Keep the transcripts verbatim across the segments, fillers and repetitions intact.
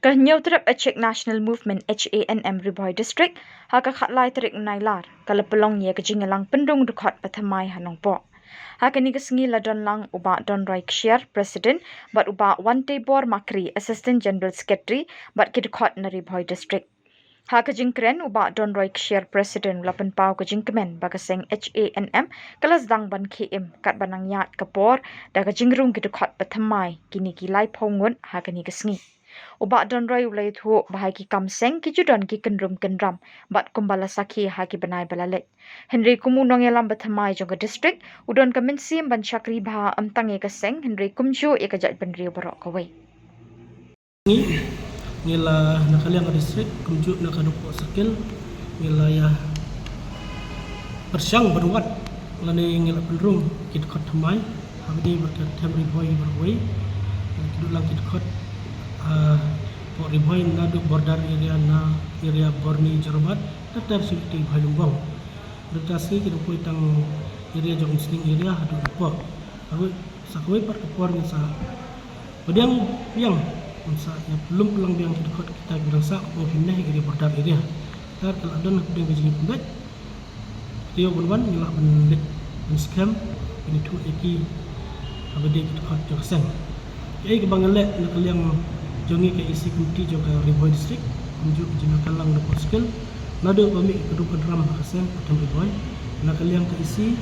Ka Hynñiewtrep Achik National Movement, H A N M, Ri Bhoi District, ha ka khatlai tarik u Nailar, ka la pynlong ïa ka jingïalang pynrung dkhot ba thymmai ha Nongpoh. Ha kane ka sngi la don lang u Bah Donroy Kshiar, President, bad u Bah Wantebor Makri, Assistant General Secretary, bad ki dkhot na Ri Bhoi District. Ha ka jingkren, u Bah Donroy Kshiar, President, u la pynpaw ka jingkmen ba ka seng H A N M ka la sdang ban khie im katba nang ïaid ka por da ka jingrung ki dkhot ba thymmai kine ki laiphew ngut ha kane ka sngi. U Bah Donroy u la ïathuh ba ha ki kam seng ki ju don ki kynrum kynram bad kumba la sakhi ha ki bnai ba la leit. Hynrei kum u nongïalam ba thymmai jong ka district, u don ka mynsiem ban shakri bha ym tang ïa ka seng hynrei kumjuh ïa ka jaitbynriew baroh kawei. Ngi, ngi la na ka liang ka district, kumjuh na ka Nongpoh Circle, ngi la ïa pyrshang ban wad lane ngi la pynrung ki dkhot thymmai ha kane bad ka them Ri Bhoi baroh kawei. Ki dkhot lang ki dkhot, ah, pok Ri Bhoi naduh border area na area Borni Jorabat, ter ter sha Ri Bhoi Lumbong. Bad ka sngi ki dang poi tang area jong Umsning area haduh Nongpoh. Kawei, sa kawei pat ka por ngin sa pdiang biang, ngin sa ïa pynlum pynlang biang ki dkhot kita kiba dang sah hapoh Umsning area, border area. Ter ka la don hapdeng ka jingpynbeit. Te ïoh ban wan ngi lah ban leit ban skhem ban ïathuh ïa ki haba dei ki dkhot jong ka seng. Kaei kaba ngi leh na ka liang jong ngi ka E C committee jong ka Ri Bhoi District, kumjuh ka jingïalang Nongpoh Circle, naduh ba mih ka dum ka dram ha ka seng ka them Ri Bhoi, na ka liang ka E C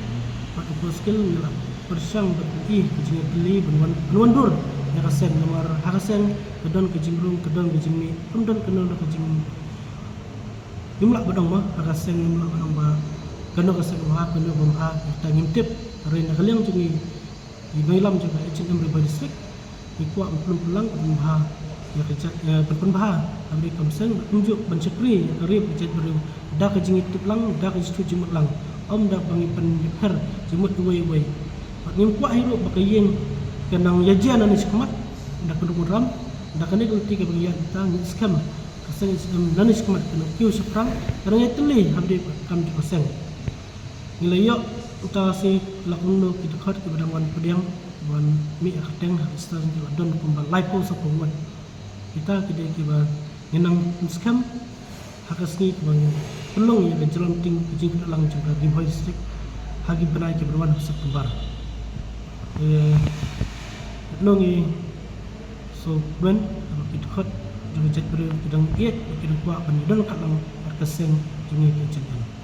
bad Nongpoh Circle ngi la pyrshang bad i ka jingïatylli ban wan, ban wandur ïa ka seng namar ha ka seng ka don ka jingrung, ka don ka jingmih, kam don kano kano ka jing Ngim lah ban ong mo, ha ka seng ngim lah ban ong ba kano ka seng ba bha, kano ba bha, ïa kata ngim tip. Hynrei na ka liang jong ngi, ngi nongïalam jong ka H A N M Ri Bhoi District, ngi kwah ban pynlong pynlang ban bha ïa ka jait, ïa ban pynbha ha ka ri kam seng, kumjuh ban shakri ïa ka ri ka jaitbynriew da ka jingïatip lang, da ka jingïathuh jingmut lang, ym da ba ngi pynïapher jingmut uwei uwei. Bad ngim kwah hi ruh ba ka ïing ka nang ïa jia nangne shakhmat da ka dum ka dram, da kane ka lynti kaba ngi ïaid mynta ngi skhem ka seng H A N M nangne shakhmat ka nang kiew shaphrang, ka nang ïatylli hapdeng ka kam jong ka seng. Ngi la ïoh uta ka sngi la kumno ki dkhot kiba dang wan pdiang, wan mih ha ka kyrteng ha ka station ki la don kumba laiphew saphew ngut. Kita ki dei kiba ngi nang pynskhem ha ka sngi kaba ngi pynlong ïa ka jingïalang jong ka Ri Bhoi District ha ki bnai kiba wan ha September. Eh, ngi sngewbha ba ki dkhot jong ka jaitbynriew ki dang ïeit, ki dang kwah ban ïadon katlang bad ka seng jong ngi ka H A N M.